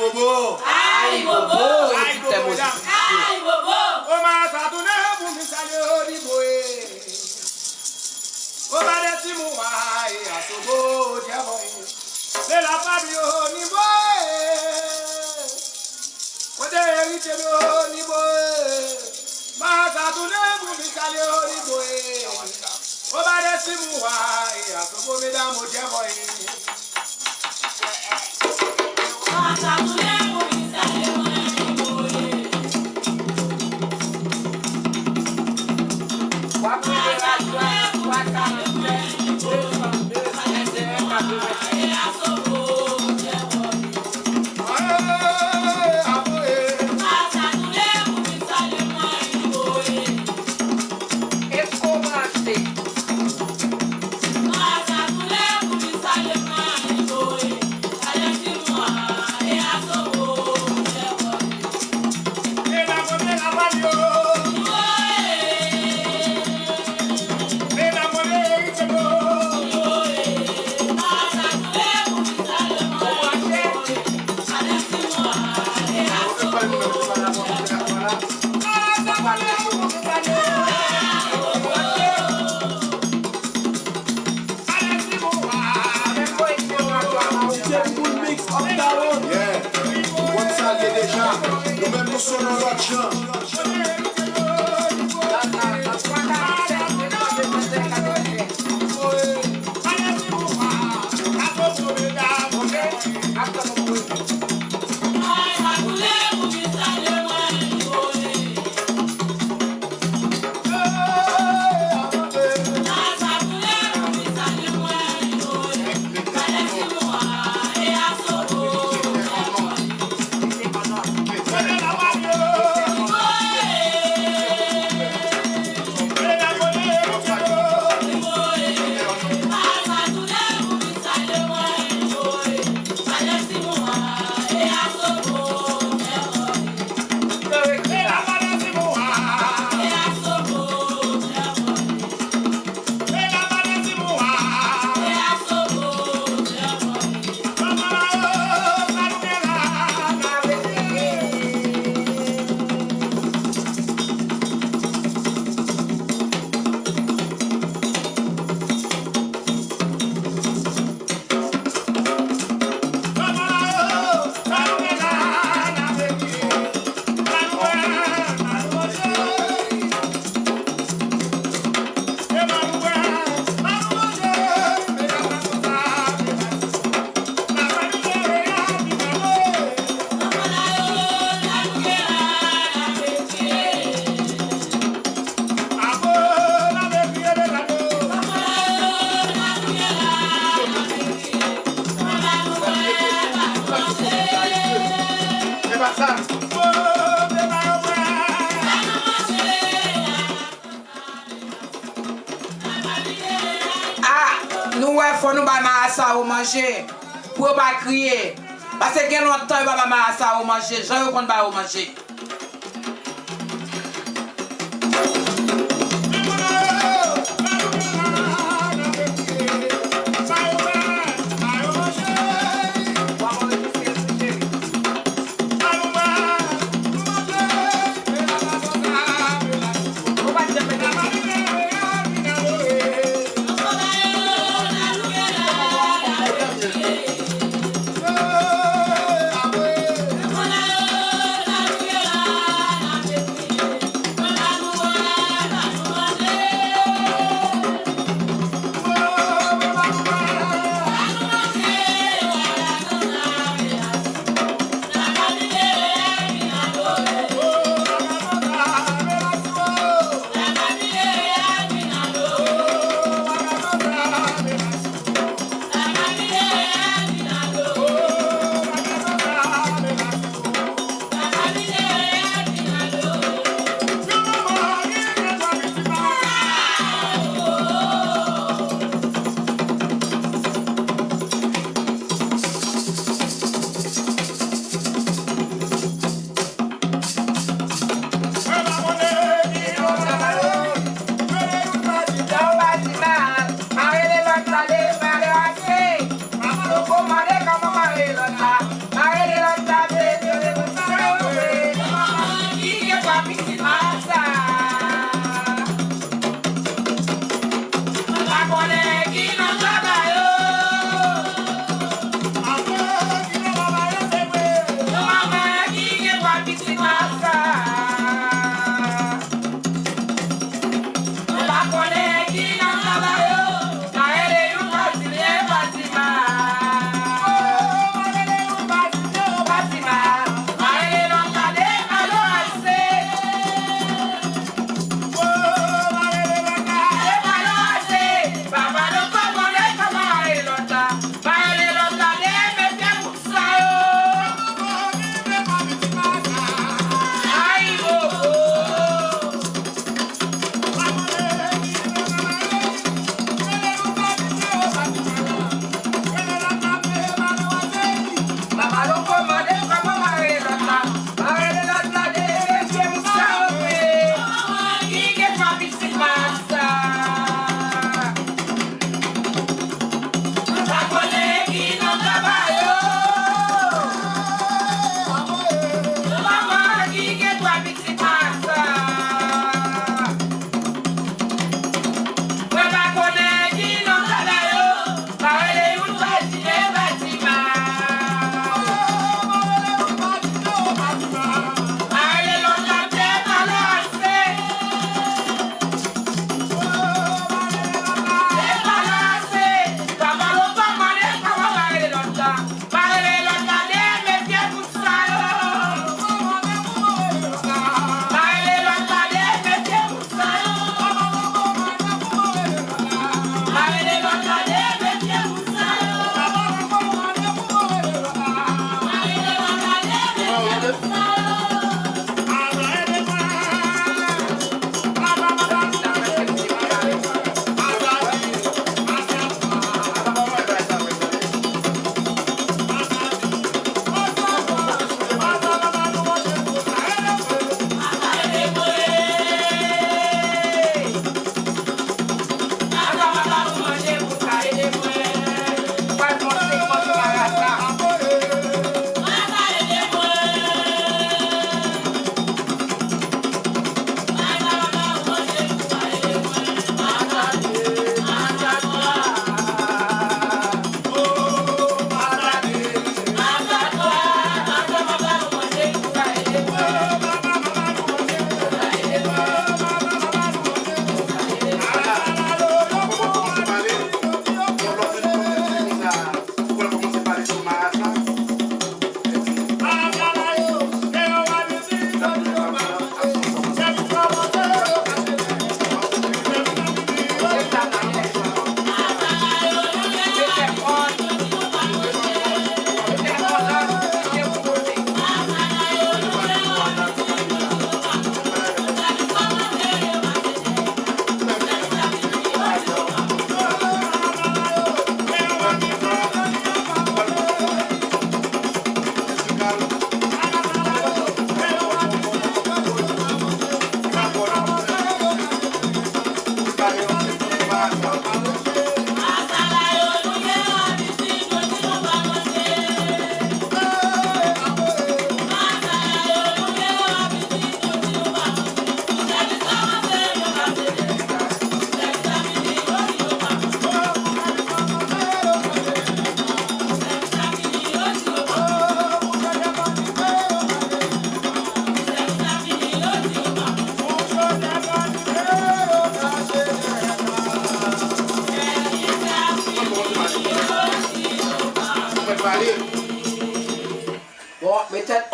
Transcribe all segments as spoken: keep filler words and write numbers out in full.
Ayibobo! Ayibobo! Ayibobo, medam! Ayibobo! O Mara sa tounen pou m salye Onibo e. O Badè Timoun wa e Asobo Djèbòy. Men la pa di Onibo e. Kote erite de Onibo e. Mara sa tounen pou m salye Onibo e. O Badè Timoun wa e Asobo medam o Djèbòy. Yeah. Ou konn sa l ye deja. Nou menm nou son nan lòt jan. Fò nou bay marasa yo manje, pou yo pa kriye. Paske gen lontan yo pa bay marasa yo manje, jan yo konn ba yo manje.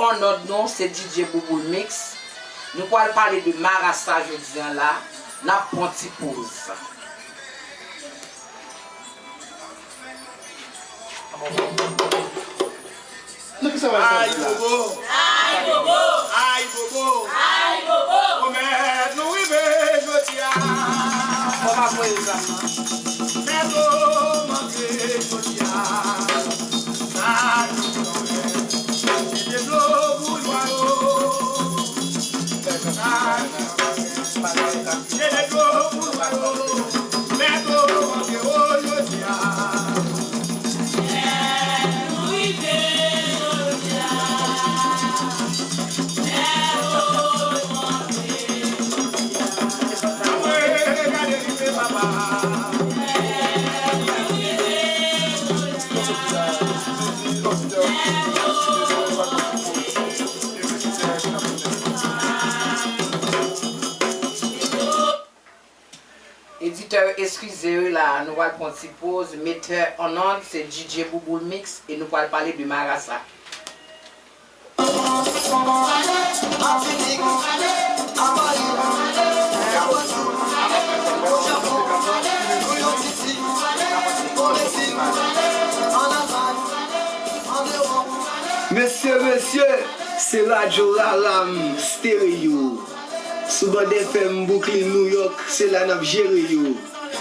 An nòt nou, se D J Bouboul Mix. Nou pral pale de marasa jodi a la. N ap pran ti poz. Nan ki sa w al fè la? Ayibobo! Ayibobo! Ayibobo! Ayibobo! Komèt nou rive jodi a. Fò m ap voye zam nan. Mèt o mande jodi a. Sa nou fè. Mete dlo boulwa yo. Sa nou fè. Mete dlo boulwa yo. Mèt o mande o jodi a. Editè yo eskize wi la, nou pral pran ti poz. Metè an nòt, se D J Bouboul Mix e nou pral pale de marasa. Mesye, mesye, se Radyo Raram Stereo. Sou Band F M Brooklyn, New York, se la n ap jere yo.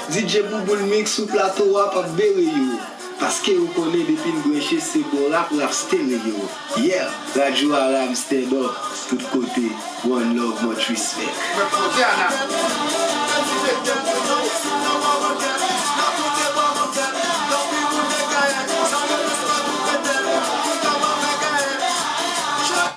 D J Bouboul Mix sou plato a p ap bere yo. Paske ou konnen depi n branche se bon rap, rap stereo. Yeah, Radyo Aram stand up, tout kote, one love, much respect.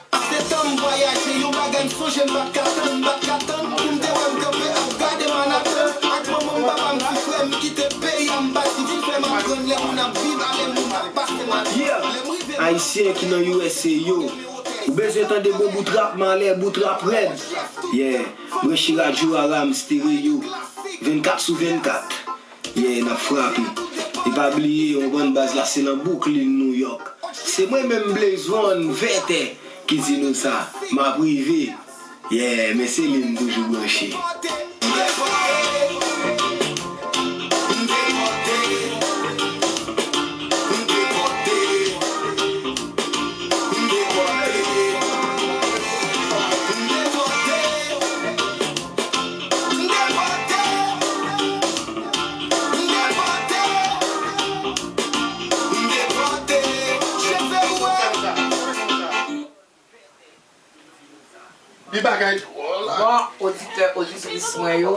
Pase tan m vwayaje, yon bagay m sonje m pa t ka tann, m pa t ka tann. Pou m te wè m kanpe ap gade Manhattan. Ak manman m, papa m, ti frè m, m kite peyi a, m pati vin fè m aprann lè moun ap viv, a lè moun ap pase mal. Yeah. Lè m rive Ayisyen ki nan U S A yo, ou bezwen tande bon bout rap, malè bout rap rèd. Yeah, branche Radyo Aram Stereo, vennkat sou vennkat. Yeah, n ap frape. E pa bliye, yon bann baz la se nan Brooklyn, New York. Se mwen menm Blaze One, vètè, ki di nou sa. M ap rive. Yeah, men se li m toujou branche. Li bagay twò la. Bon, oditè, oditris mwen yo,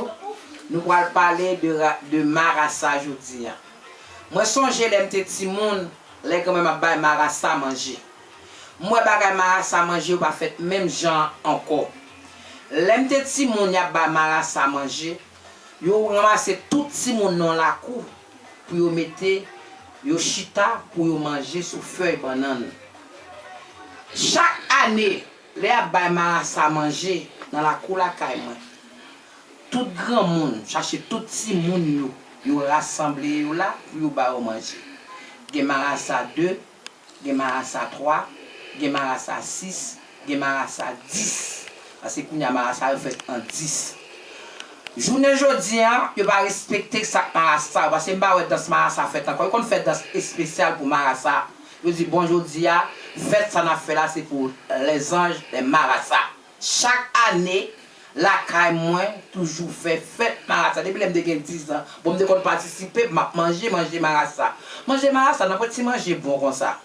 nou pral pale de ra-, de marasa jodi a. Mwen sonje lè m te timoun, lè granmè m ap bay marasa manje. M wè bagay marasa manje yo pa fèt menm jan ankò. Lè m te timoun, y ap bay marasa manje, yo ranmase tout timoun nan lakou pou yo mete yo chita pou yo manje sou fèy bannann. Chak ane, lè y ap bay marasa manje nan lakou lakay mwen, tout granmoun chache tout timoun yo, yo rasanble yo la pou yo ba yo manje. Gen marasa de, gen marasa twa, gen marasa sis, gen marasa dis. Paske kounye a marasa yo fèt an dis. Jounen jodi a, yo pa respekte sa k marasa yo, paske m pa wè dans marasa fèt ankò. Yo konn fè dans espesyal pou marasa. Yo di, bon, jodi a, fèt sa n ap fè la, se pou lèzanj, lè marasa. Chak ane, lakay mwen toujou fè fèt marasa. Depi lè m te gen diz an, bon, m te konn patisipe, m ap manje, manje marasa. Manje marasa, nan pwen ti manje bon konsa.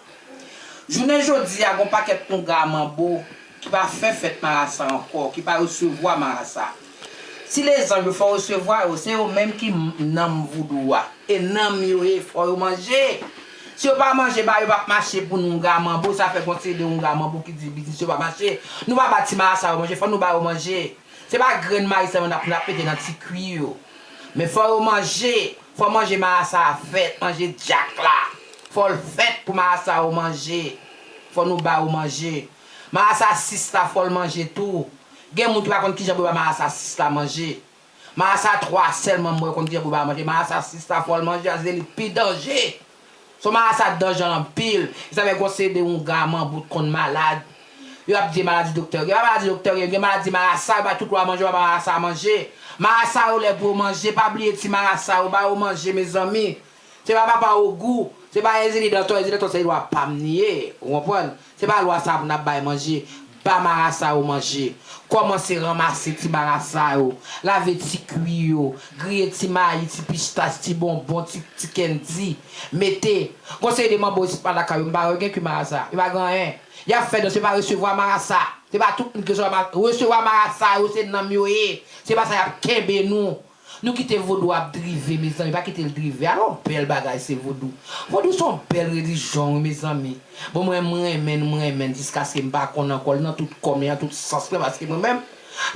Jounen jodi a, gon pakèt oungan manbo ki pa fè fèt marasa ankò, ki pa resevwa marasa. Si lèzanj yo fè w resevwa yo, se yo menm ki m-, nanm voudou a. E nanm yo ye, fò yo manje. Si yo pa manje, ba yo p ap mache pou n oungan manbo, sa fè gon seri de oungan manbo ki di biznis yo pa mache. Nou pa ba ti marasa yo manje, fò nou ba yo manje. Se pa grenn mayi sèlman n ap, n ap mete nan ti kwi yo. Men fò yo manje, fò manje marasa a fèt, manje dyak la. Fò l fèt pou marasa yo manje. Fò nou ba yo manje. Marasa sis la, fò l manje tou. Gen moun ki pa konn kijan pou yo ba marasa sis la manje. Marasa twa sèlman mwen konn kijan pou ba manje. Marasa sis la fò l manje, a se li k pi danje. Se yon marasa danje anpil. E sa fè gon seri de oungan manbo t konn malad. Yo ap di maladi doktè yo. Gen pa maladi doktè yo, gen maladi marasa, yo bay tout lwa manje, yo pa bay marasa manje. Marasa yo lè pou yo manje, pa bliye ti marasa yo, ba yo manje, mezanmi. Se pa papa ogou, se pa Ezili Dantò, Ezili Dantò se lwa pa m li ye, ou konprann? Se pa lwa sa pou n ap bay manje, ba marasa yo manje. Kòmanse ranmase ti marasa yo, lave ti kwi yo, griye ti mayi, ti pistach, ti bonbon, ti, ti kendi, mete. Gon seri de manbo isit pa lakay yo, m pa wè yo gen kwi marasa, yo pa gen anyen. Y ap fè dans, yo pa resevwa marasa. Se pa tout moun ki resevwa ma-, resevwa marasa yo, se nanm yo ye. Se pa sa y ap kenbe nou. Nou kite vodou ap drive, mezanmi, pa kite l drive. Alò, bèl bagay se vodou. Vodou se yon bèl relijyon, wi, mezanmi. Bon, mwen, m renmen l, m renmen l, jiskaske m pa konn ankò, l nan tout kò m, li nan tout sans mwen, paske mwen menm,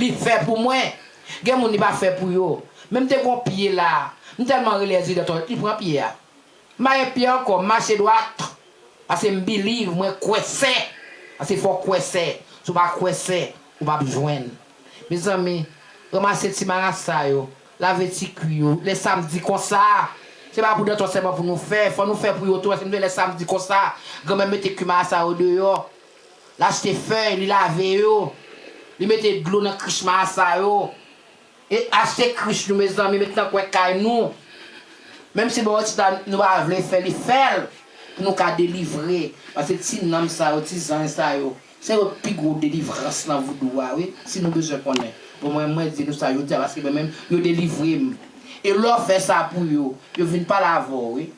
li fè pou mwen. Gen moun li pa fè pou yo. Men m te gon pye la, m tèlman rele Ezili Dantò, li pran pye a. M pa gen pye ankò, m mache dwat. Paske m believe, mwen kwè sè. Paske fò w kwè sè. Si w pa kwè sè, ou p ap jwenn. Mezanmi, ranmase ti marasa yo, lave ti kwi yo. Lè samdi konsa, se pa pou Dantò sèlman pou nou fè. Fò nou fè pou yo tou, paske nou lè samdi konsa, granmè mete kwi marasa yo deyò. L achte fèy, li lave yo. Li mete dlo nan krich marasa yo. E achte krich nou, mezanmi, met nan kwen kay nou. Menm si bò isit la nou pa vle fè, li fè l pou nou ka delivre. Paske ti nanm sa yo, ti zanj sa yo, se yo pi gwo delivrans nan vodou a, wi, si nou bezwen konnen. Bon, mwen, mwen di nou sa jodi a, paske mwen menm, yo delivre m. E lè w fè sa pou yo, yo vin pale avè w, wi.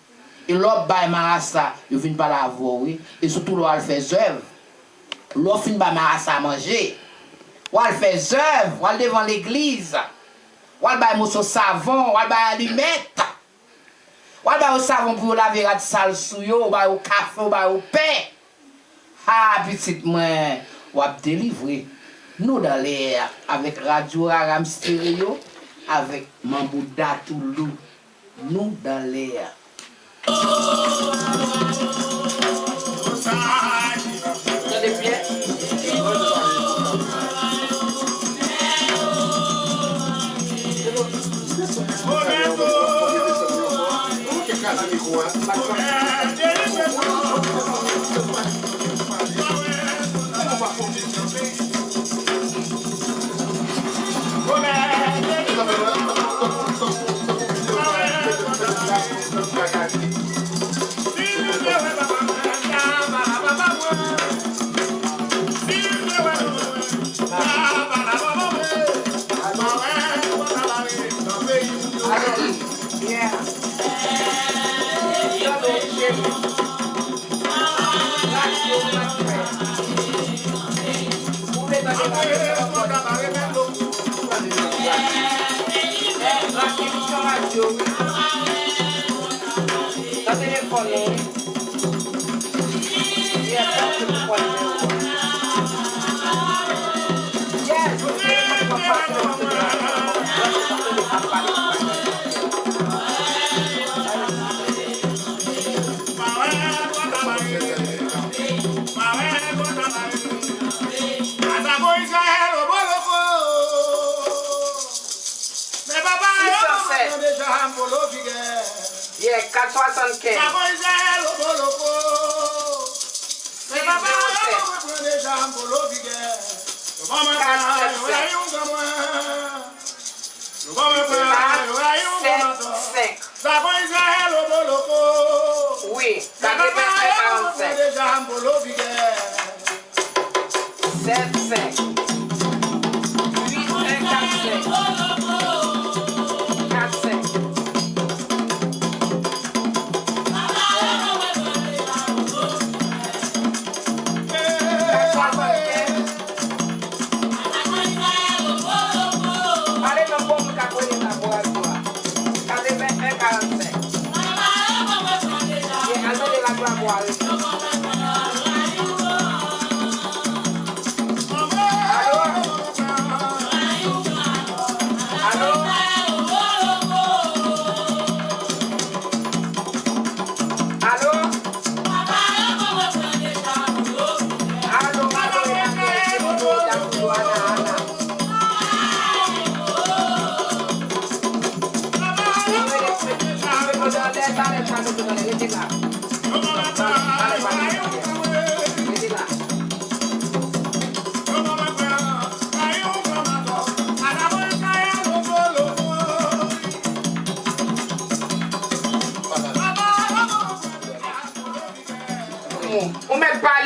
E lè w bay marasa, yo vin pale avè w, wi. E sitou lè w al fè zèv. Lè w fin bay marasa manje, w al fè zèv, w al devan legliz, w al bay moso savon, w al bay alimèt, w al ba yo savon pou yo lave rad sal sou yo, w ba yo kafe, w ba yo pen. Ha, pitit mwen, w ap delivre. Nou dans l'air avèk Radyo Raram Stereo, avèk Manbo Datoulou. Nou dans l'air. Tande byen. Yeah, kat swasannkenz. Sis zewo sèt. Kat sèt sèt. Kat sèt senk. Wi, katrevenn karannsenk. Sèt senk. Uit en kat senk. Kat senk. Kat swasannkenz. Pale non pou moun k ap rele laboratwa. Katreven en karannsenk. Ye, al mete laboratwa a rete. Alo? Alo? Alo? Alo, alo, alo, alo, alo, alo.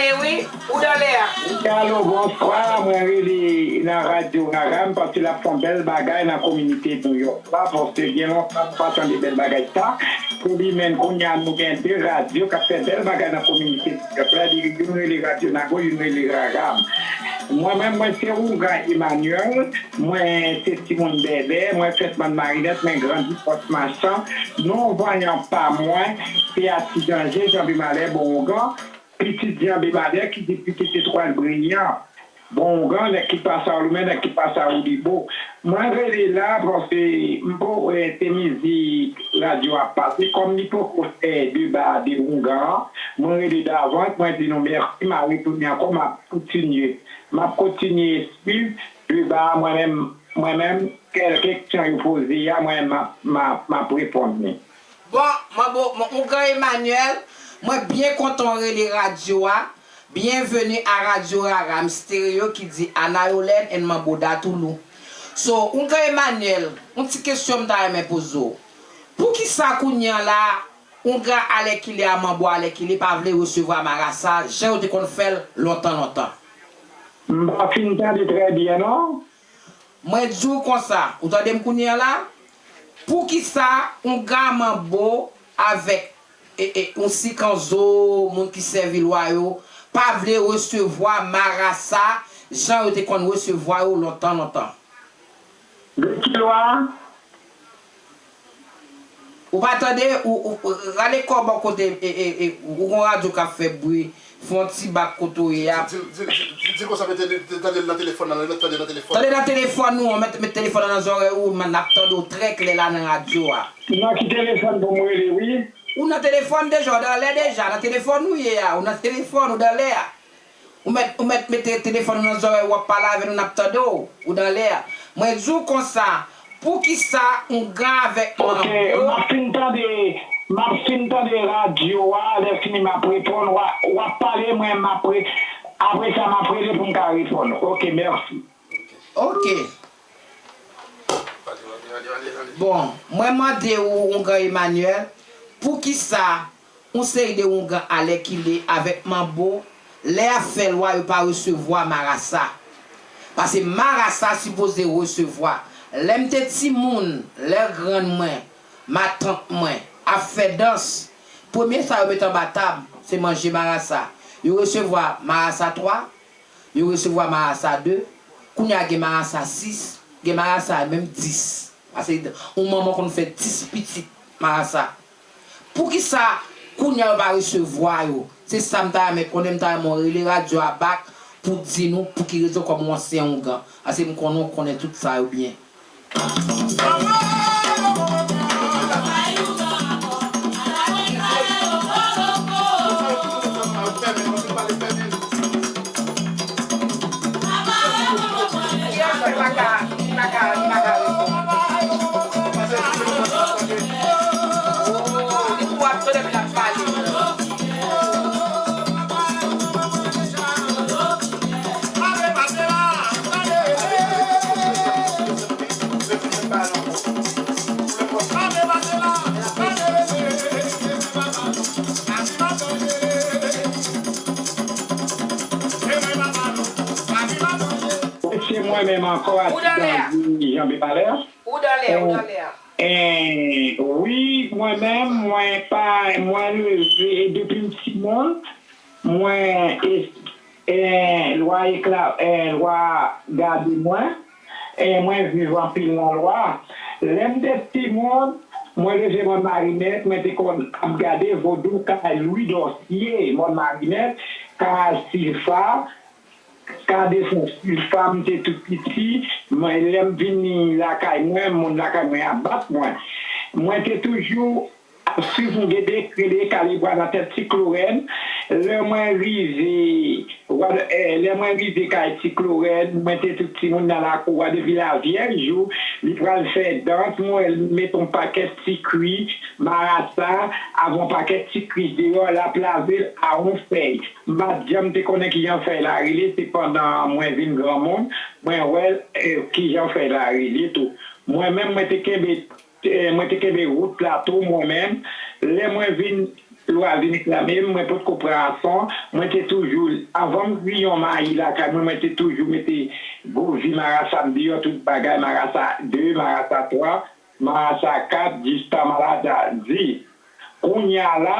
E wi, ou dan lè a. Wi, alo, bonswa. Mwen rele nan radyo Rara, m panse l ap fè yon bèl bagay nan kominote Nouyòk la, paske gen lontan m pa tande bèl bagay sa. Se li menm, kounye a nou gen de radyo k ap fè bèl bagay nan kominote Nouyòk la, youn rele Radyo Nago, youn rele Rara. Mwen menm, mwen se Oungan Emmanuel, mwen se timoun Bèlè, mwen fèt Bann Marinèt, mwen grandi Pòs Machan. Non vanyan pa mwen, se Ati Danje, Janbe Malè, Bon Oungan. Pitit Janbe Malè ki di pitit Etwal Briyan. Bon, gran nèg ki pase a Loumen, nèg ki pase a Woudibo. Mwen rele la paske m po, eh, te mizik radyo a pase. Kòm li poko fè deba de oungan an, mwen rele davans, mwen di nou mèsi, m a retounen ankò, m ap kontinye. M ap kontinye swiv deba a, mwen menm, mwen menm, kèlke kesyon yo poze a, mwen, m ap, m ap, m ap reponn li. Bon, mwen bo, mwen, Oungan Emmanuel, mwen byen kontan w rele radyo a. Byenveni a Radyo Rara, m Stereo ki di Ana Yolène and Manbo Datoulou. So, Oungan Emmanuel, yon ti kesyon m ta renmen poze w. Poukisa kounye a la, Oungan alèkile a, Manbo alèkile pa vle resevwa marasa, jan yo te konn fè l lontan, lontan? M pa fin tande trè byen, non. Mwen di w konsa, ou tande m kounye a la? Poukisa Oungan Manbo avèk, e, e, yon sikanzo, moun ki sèvi lwa yo, pa vle resevwa marasa jan yo te konn resevwa yo lontan, lontan? De ki lwa? Ou pa tande, ou, ou, rale kò w bò kote, e, e, e, ou gon radyo k ap fè bri, fè yon ti bak kote w ye a. Di, di, di, di, di konsa, mete, tande l nan telefòn nan, mete tande nan telefòn. Tande nan telefòn ou an, met, met telefòn nan nan zòrèy ou, n ap tande w trè klè la nan radyo a. Nan ki telefòn pou m rele, wi? Ou nan telefòn deja, ou dan lè deja, nan telefòn ou ye a, ou nan telefòn, ou dan lè a. Ou mèt, ou mèt mete telefòn ou nan zòrèy ou, w ap pale avè nou, n ap tande w, ou dan lè a. Mwen di w konsa, poukisa Oungan avèk Manbo? Ok, m ap fin tande, m ap fin tande radyo a, lè fini m ap reponn, w a, w ap pale, mwen m ap re-, apre sa m ap rele pou m ka reponn. Ok, mèsi. Ok. Bon, mwen mande ou, Oungan Emmanuel, poukisa yon seri de oungan alèkile avèk manbo, lè y ap fè lwa, yo pa resevwa marasa. Paske marasa sipoze resevwa. Lè m te timoun, lè grann mwen, matant mwen ap fè dans, premye sa yo met anba tab, se manje marasa. Yo resevwa marasa twa, yo resevwa marasa de, kounye a gen marasa sis, gen marasa menm dis. Paske yon manman konn fè dis pitit marasa. Poukisa kounye a yo pa resevwa yo? Se sa m ta renmen konnen, m ta renmen w rele radyo a bak pou di nou pou ki rezon kòm yon ansyen oungan. Paske m konnen w konnen tout sa yo byen. Se mwen menm ankò, Ati Danje, Janbe Malè. Ou dan lè, ou dan lè a. Eh, wi, mwen menm, mwen pa, mwen leve depi m timoun, mwen, eh, eh, lwa ekla, eh, lwa gade mwen, eh, mwen viv anpil nan lwa. Lè m te timoun, mwen leve mòn Marinèt, mwen te konn ap gade vodou kay Lwi Dòsye, mòn Marinèt, kay Silfa, Ka desann Silfa, m te tou piti, mwen, lè m vini lakay mwen, moun lakay mwen ap bat mwen. Mwen te toujou ap swiv yon gede k rele Kalebwa nan tèt Ti Klorèn. Lè mwen rive, wa-, eh, lè mwen rive kay Ti Klorèn, mwen te tou timoun nan lakou a, depi lavyèj ou, li pral fè dans, mwen wè l met yon pakèt ti kwi, marasa, avè yon pakèt ti kwi deyò, l ap lave l a yon fèy. M pa t janm te konnen kijan fèy la rele, se pandan mwen vin granmoun, mwen wè, eh, kijan fèy la rele tou. Mwen menm, mwen te kenbe, eh, mwen te kenbe wout la tou, mwen menm. Lè mwen vin, Lwa vin reklame m, mwen potko pran ason, mwen te toujou, anvan m griyon mayi lakay mwen, mwen te toujou mete gwo vi marasa m deyò, tout bagay, marasa de, marasa twa, marasa kat, jista malada di. Kounye a la,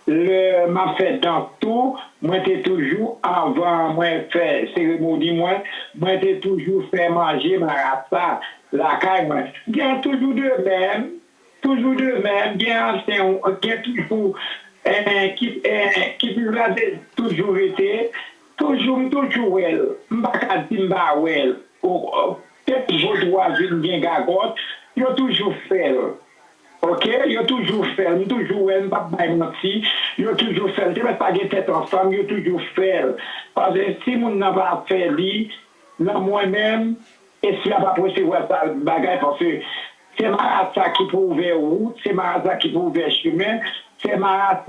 lè m ap fè dans tou, mwen te toujou, anvan mwen fè seremoni mwen, mwen te toujou fè manje marasa lakay mwen. Gen toujou de menm, toujou de menm, gen ansyen, gen toujou, eh, ki, eh, ki toujou la, se toujou rete, toujou, m toujou wè l. M pa ka di m pa wè l. O, o, depi vodou a vin gen gagòt, yo toujou fè l. Oke? Yo toujou fè l. M toujou wè l, m p ap bay manti. Yo toujou fè l. Te mèt pa gen tèt ansanm, yo toujou fè l. Paske si moun nan pa fè li, nan mwen menm, espri a p ap resevwa sa bagay, paske se marasa ki pou ouvè wout, se marasa ki pou ouvè chemen, se marasa